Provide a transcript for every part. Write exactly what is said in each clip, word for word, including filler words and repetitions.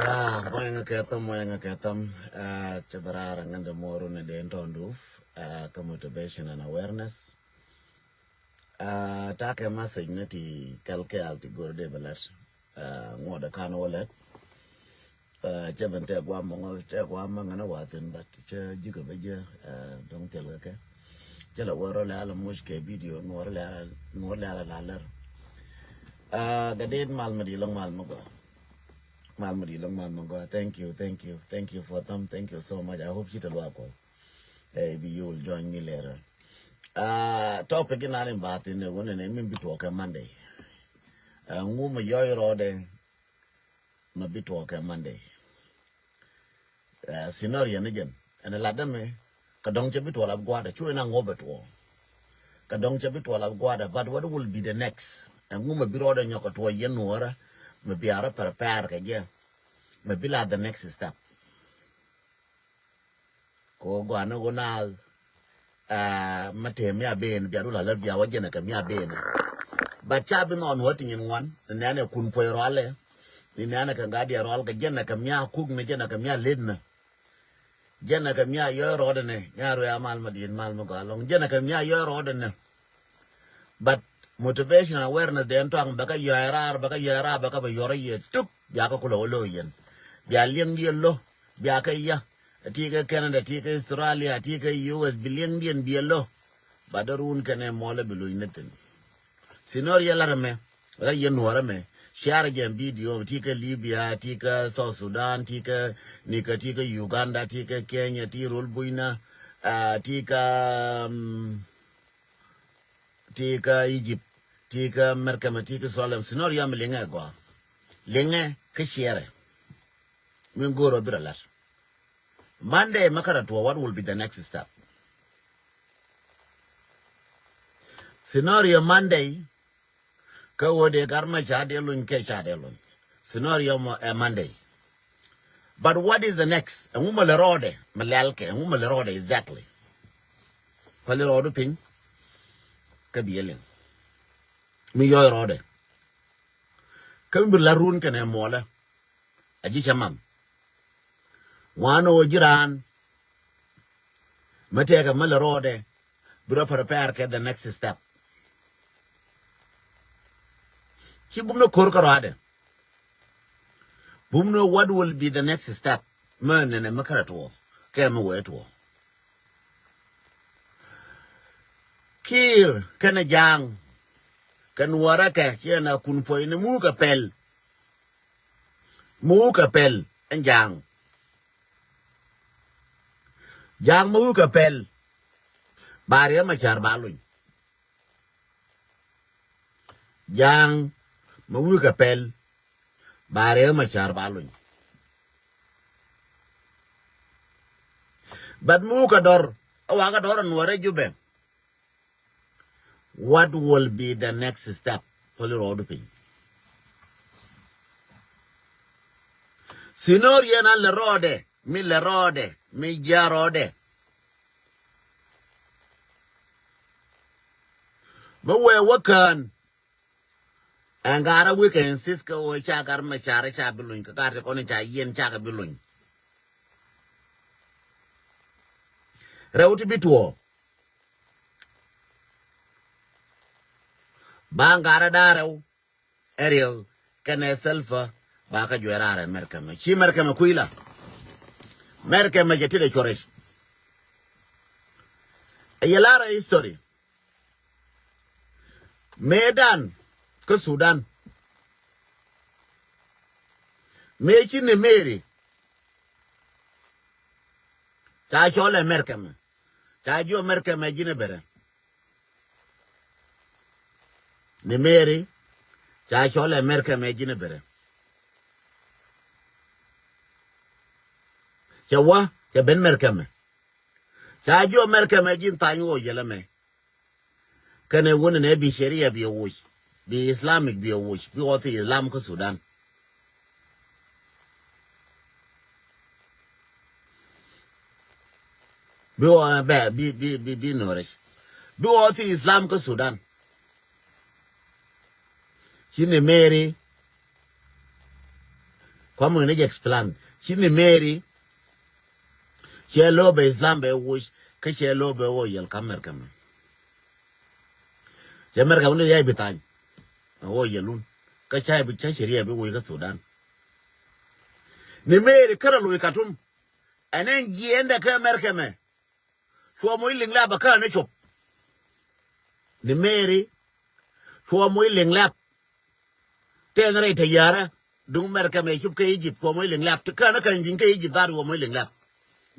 Ah, moyɛŋä kɛ thäm, moyɛŋä kɛ thäm. Ah, cɛ bɛ raar aŋändɛ muɔru ni den tɔn duuf. Ah, kä motivation and awareness. Ah, takɛ message ni ti kɛl kɛɛl ti gör dee bɛ lɛt. Ah, ŋuɔdɛ kan wä lɛt. Ah, cɛ ben tɛ guam mɔŋɔ, tɛ guam mɔŋɔ ni wathin, but cɛ jikɛ bɛ jɛ. Ah, dɔŋ thil kɛ kɛ. Cɛ la wä rɔ lɛ ala muc kɛ video, nuɔr lɛ ala, nuɔr lɛ ala la lɛr. Ah, gadid mal mi di lɔŋ mal mi gɔa. Mal mi di lɔŋ mal mi gɔa. Thank you, thank you, thank you for them. Thank you so much. I hope ci te luak kɔ. Eh, maybe you will join me later. Ah, topic in ani bath in ne wone ne min bi tuɔkɛ Monday. Ah, ŋu mi yɔy rɔɔdɛ ma bi tuɔkɛ Monday. Ah, scenario ni jɛn ɛn lat dɛ mi ka dɔŋ cɛ bi tuɔl ab guadɛ cu in a ŋuɔ bɛ tuɔ. Ka dɔŋ cɛ bi tuɔl ab guadɛ, but what will be the next? Ɛn ŋu mi bi rɔɔdɛ nyɔk kɛ tuɔ yɛn nuɔrɛ mi bi arɔ prepare kɛ jɛ mi bi la the next step. Ko gɔaa ni ɣöö naath, ah, ma tëë mi a ben bia du la lät bia wä jɛnɛ kɛ mi a ben. But ca bi nɔn wä ti nyin ŋuan ni nɛnɛ kun puɔy rɔalɛ. Ni nɛnɛ kɛ ŋa̱diɛ rɔal kɛ jɛnɛ kɛ mi a kuk ni jɛnɛ kɛ mi a leth ni. Jɛnɛ kɛ mi a yɔy rɔɔdɛ ni nya ruɛ a mal ma diet mal ma gɔaa lɔŋ jɛnɛ kɛ mi a yɔy rɔɔdɛ ni. But motivation and awareness den tuaŋ bɛ kä yɔɛ raar, bɛ kä yɔɛ raar, bɛ kä bɛ yɔrɔ yɛ tuk. Bia kä kulɛ wä lo̱o̱ yɛn. Bia liɛŋ diɛ lo̱. Bia kä yä. Ti kä Canada, ti kä Australia, ti kä U S, bi liɛŋ diɛn biɛ lo̱. Ba dee run kɛnɛ mɔlɛ bi luny ni thin. Scenario lar mɛ, lar yɛn nuɔrɛ mɛ. Share jɛn video, ti kä Libya, ti kä South Sudan, ti kä Nika, ti kä Uganda, ti kä Kenya, ti rol bunyna, ah, ti kä, mm, ti kä Egypt, ti kä America mɛ, ti kä Israel, scenario mi liŋɛ gɔa. Liŋɛ kä share. Min go̱o̱r ɔ bi rɔ lat. Monday ma kärɛ tuɔ, what will be the next step? Scenario Monday, kä wä dee gar ma ca dee luny kɛ ca dee luny. Scenario mɔ ɛ Monday. But what is the next? Ɛŋu mɛ lɛ rɔɔdɛ mɛ lɛl kɛ, ɛŋu mɛ lɛ rɔɔdɛ exactly? Päli rɔɔdu piny kä biɛ liŋ. Mi yɔy rɔɔdɛ. Kä mi bi la run kɛnɛ muɔlɛ. A ji̱ cɛ mam. Ŋuan ɣöö ji̱ raan mi tɛkɛ mi lɛ rɔɔdɛ bi rɔ prepare kɛ the next step. Ci bum ni ko̱r kä rɔadɛ. Bum ni what will be the next step. Mi nɛnɛ mi kärɛ tuɔ kɛ mi wee tuɔ. Kiir kɛnɛ ja̱a̱ŋ kɛ nuɔrɛ kɛ ciɛ na kun puɔ̱ny ni mukɛ pɛl. Mukɛ pɛl ɛn ja̱a̱ŋ. Ja̱a̱ŋ mi wukɛ pɛl. Ba Riɛk Macar ba luny. Ja̱a̱ŋ mi wukɛ pɛl. Ba Riɛk Macar ba luny. But mi wukɛ dɔr a wakɛ dɔr a nuɔrɛ Jubɛ. What will be the next step? Päli rɔɔdu piny. Scenario na lɛ rɔɔdɛ, mi lɛ rɔɔdɛ, mi ji̱ a rɔɔdɛ. Mi wee wä kään. Ɛn gaarä wikɛ insist kɛ ɣöö ca Gar Macar ca bi luny, kɛ gaar ti kɔn ca yiɛn cakɛ bi luny. Rɛw ti bi tuɔɔ. Ba ŋa̱rä da̱rɛw ɛ Riɛk kɛnɛ Salva ba kä juɛ raar ɛ Mɛrkɛmɛ. Ci Mɛrkɛmɛ kui̱ la. Mɛrkɛmɛ jɛ ti dee cuɔrɛ. Ɛ yɛ lar ɛ history. Mëëdan kä Sudan. Mëë ci Nimeri ca cɔl ɛ Mɛrkɛmɛ. Ca jiɔ Mɛrkɛmɛ ji̱n ɛ Bɛrɛ. Nimeri ca cɔl ɛ Mɛrkɛmɛ ji̱n ɛ Bɛrɛ. Cɛ wä cɛ ben Mɛrkɛmɛ. Ca jiɔ Mɛrkɛmɛ ji̱n thany wä yɛlɛ mɛ. Kɛnɛ wun nɛ bi sharia bi woc, bi Islamic bi woc, bi wä thi Islam kä Sudan. Bi wä bɛ bi bi bi bi Nuɛric. Bi wä thi Islam kä Sudan. Ci Nimeri Pam ŋi̱n jɛ explain. Ci Nimeri cɛ lo̱ bɛ Islam bɛ wuc kä cɛ lo̱ bɛ wä yɛl kä America mɛ. Cɛ America wä ni yay bi thany. Wä yɛlun kä ca bi ca cɛ riɛ bi wuc kä Sudan. Nimeri kärɛ lo̱ Katum. Ɛn ɛn jiɛndɛ kä America mɛ. Cuɔ moc liŋ lap a kä ni cop. Nimeri cuɔ moc liŋ lap. Tɛn rɛy te yara duŋ America mɛ cop kä Egypt cuɔ moc liŋ lap. Kä ni kany biŋ kä Egypt dhar cuɔ moc liŋ lap.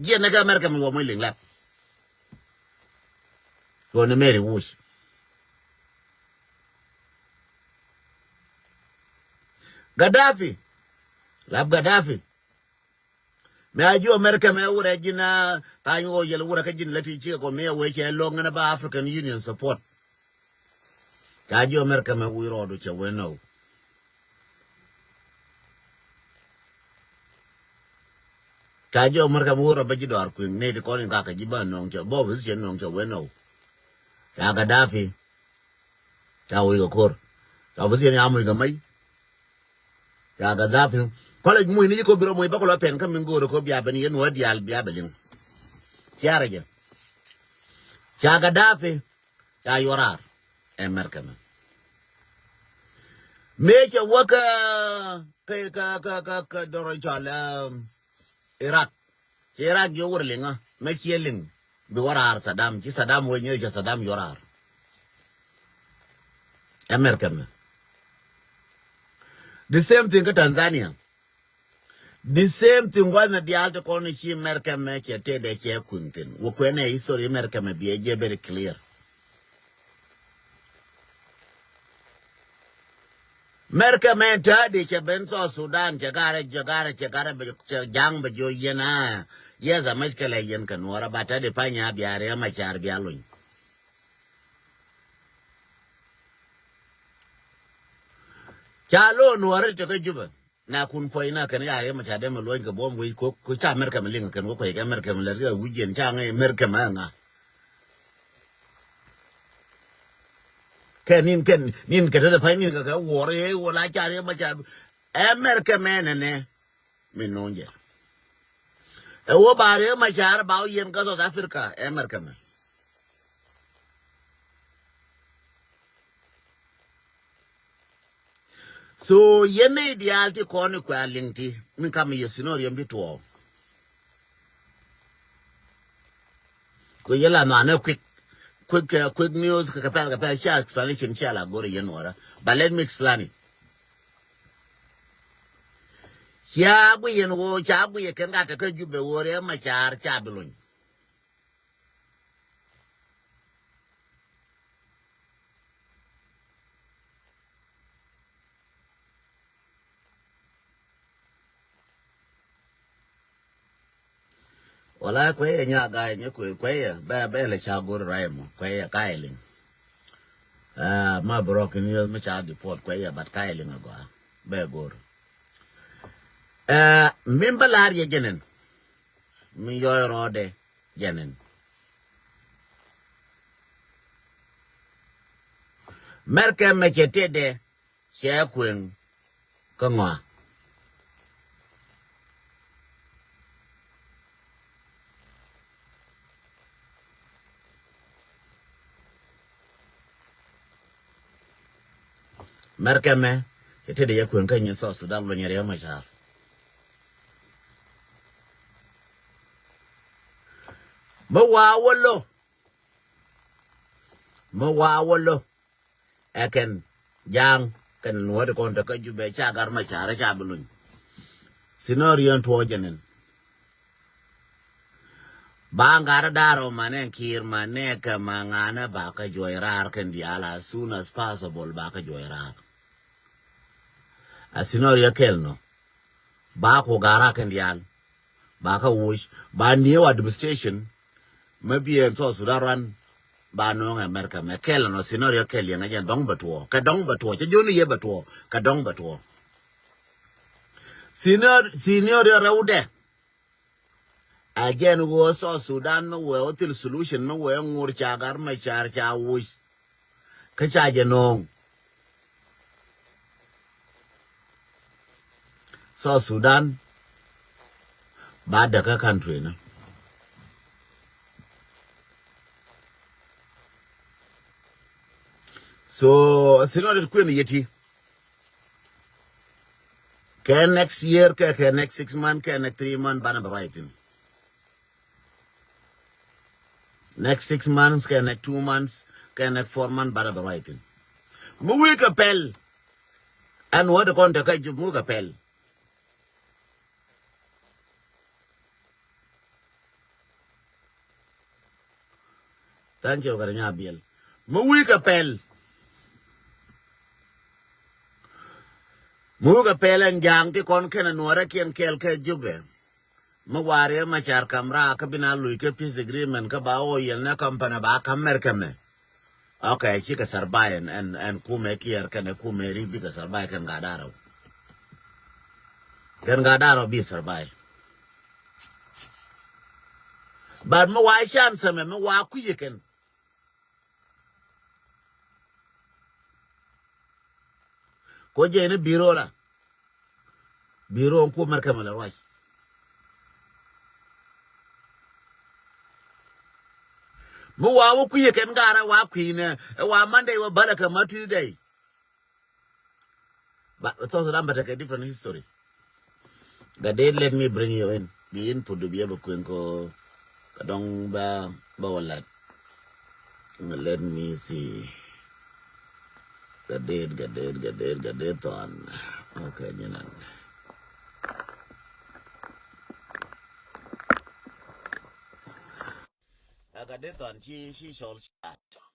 Jiɛn ni kä America mɛ cuɔ moc liŋ lap. Cuɔ Nimeri wuc. Gaddafi. Lap Gaddafi. Mɛ a ji̱ America mɛ wurɛ ji̱n a thany wä yɛl wurɛ kä ji̱n lɛ ti cikɛ kɔ mɛ wee cɛ lo̱ŋ ɛn a ba African Union support. Ca ji̱ America mɛ wi̱i̱ rɔɔdu cɛ wee nɔw. Ca ji̱ America mɛ wi̱i̱ rɔɔdu bä ji̱ dɔar kui̱ŋ ni ti kɔn in kakɛ ji̱ ba nɔŋ cɛ bä opposition nɔŋ cɛ wee nɔw. Ca Gaddafi. Ca wi̱i̱ kɛ ko̱r. Ca opposition ya muc kɛ mɛy. Ca Gaddafi. Kɔlɛ muc ni ji̱ ko bi rɔ muc bä kɔ lɔ pɛn kä min go̱o̱r ko bia ben yɛn wä diaal bia bɛ liŋ. Ciarɛ jɛ. Ca Gaddafi. Ca yuɔr raar. Ɛ America mɛ. Mëë cɛ wä kä kä kä kä kä dɔrɔ cɔl Iraq. Ci Iraq jiɔ wur liŋä mɛ ciɛ liŋ bi wä raar Saddam ci Saddam wä nyɛ cɛ Saddam yuɔ raar. America mɛ. The same thing kä Tanzania. The same thing gua̱th na diaal ti kɔn ci America mɛ cɛ tëëdɛ cɛ kui̱n thin wä kuɛn ɛ history America mɛ biɛ jɛ very clear. America mɛ täädi cɛ ben South Sudan cɛ garɛ cɛ garɛ cɛ garɛ bɛ cɛ jaŋ bɛ jiɔ yɛn a. Yes a mɛc kɛlɛ yɛn kɛ nuɔrä ba täädi panya bia Riek Machar bia luny. Ca lo̱o̱ nuɔrä ti kä Jubɛ. Na kun puɔ̱ny na kɛn ya Riek Machar dee mɛ luɔ̱ny kɛ buɔ̱m wec kok ko ca America mɛ liŋ kɛn wä kuec kɛ America mɛ lɛt kɛ wi̱c yɛn ca ŋäc America mɛ ŋa. Kɛ nin kɛn nin kɛ tetɛ pa̱ny nin kɛ kɛ wuɔr yɛ wala ca Riek Machar America mɛ nɛnɛ. Min nuŋ jɛ ɛ wä ba Riek Machar ba wä yɛn kä South Africa America mɛ. So yɛn ni diaal ti kɔn ni kuɛ a liŋ ti min kam yɛ scenario bi tuɔɔk. Ko yɛ la nɔanɛ quick quick uh, quick news kɛ pɛl kɛ pɛl cia explanation cia la gori yɛn wara. But let me explain it. Cia gui yɛn wo cia gui yɛ kɛn ka te kä Jubɛ wo Riek Machar cia bi luny. Wala kuɛ yɛ nya gai ni kuɛ kuɛ yɛ bɛ bɛ lɛ ca gor rai mɔ kuɛ yɛ kai liŋ. Ah, ma brok ni yɛ mi ca deport kuɛ yɛ but kai liŋ agwa bɛ gor. Ah, min ba lar yɛ jɛnɛn. Min yɔy rɔɔdɛ jɛnɛn. Mɛrkɛ mɛ cɛ tëëdɛ cɛ kueŋ kä ŋɔa. Mɛrkɛ mɛ cɛ tëëdɛ cɛ kueŋ kä nyin South Sudan luɔnyɛ Riek Machar. Mä waa wä lo̱. Mä waa wä lo̱. Ɛ kɛn ja̱a̱ŋ kɛn nuɔ̱t kɔn te kä Jubɛ ca gar ma carɛ ca bi luny. Scenario in tuɔɔk jɛ nin. Ba ŋa̱rä da̱r ɔ manɛ ki̱i̱r manɛ kɛ ma ŋa̱nɛ ba kä juɔc raar kɛn diaal as soon as possible ba kä juɔc raar. A scenario kɛl nɔ. Ba ku ga̱ra̱ kɛn diaal. Ba kä wuc. Ba new administration. Mä bi ɛn South Sudan run. Ba nööŋ America mɛ kɛl nɔ scenario kɛl yɛn ŋäcɛ dɔ̱ŋ bɛ tuɔɔ. Kɛ dɔ̱ŋ bɛ tuɔɔ. Cɛ joni yɛ bɛ tuɔɔ. Kɛ dɔ̱ŋ bɛ tuɔɔ. Scenario, scenario rɛwdɛ. A jɛn ɣöö South Sudan mi wee wä thil solution mi wee ŋur ca gar ma car ca wuc. Kä ca jɛ nööŋ. South Sudan ba däkä country ni. So, si nɔ det kuën yeti. Kɛ next year, kɛ, kɛ next six month, kɛ next three month, banɛ bɛ ruac thin. Next six months, kɛ next two months, kɛ next four months, banɛ bɛ ruac thin. Mi wi̱i̱ kɛ pɛl. Ɛn wä de kɔn te kä Jubɛ mi wi̱i̱ kɛ pɛl. Thank you, Garaŋ Nyabiɛl. Mi wi̱i̱ kɛ pɛl. Mi wi̱i̱ kɛ pɛl ɛn ja̱a̱ŋ ti kɔn kɛnɛ nuɔrɛ kiɛn kɛɛl kɛ Jubɛ. Mi wa̱a̱ Riɛk Macar kam raak kä bi na luc kɛ peace agreement kä ba wä yɛn nɛ company ba ka̱m mɛr kɛmɛ. Okay, cikɛ survive ɛn, ɛn, ɛn kumɛ Kiir kɛnɛ kumɛ Riek bikɛ survive kɛn Gatdaarɔ. Kɛn Gatdaarɔ bi survive. But mi wa chance mɛ, mi wa kui̱ kɛn. Ko jɛ ni biro la. Biro ku mɛr kɛmɛ la ruac. Mi wa wä kui̱ kɛn Gatdaarɔ wa kui̱ nɛ, ɛ wa Monday wa bälɛ kɛ ma Tuesday. Ba, South Sudan bɛ tekɛ different history. Gatdet, let me bring you in. Bi input du bi ɛ bɛ kueŋ ko, kä dɔŋ ba, ba wä lat. Let me see. Gatdet, Gatdet, Gatdet, Gatdet Thɔn. Okay, nyinan. Ɛ Gatdet Thɔn ci, ci cɔl ci lat.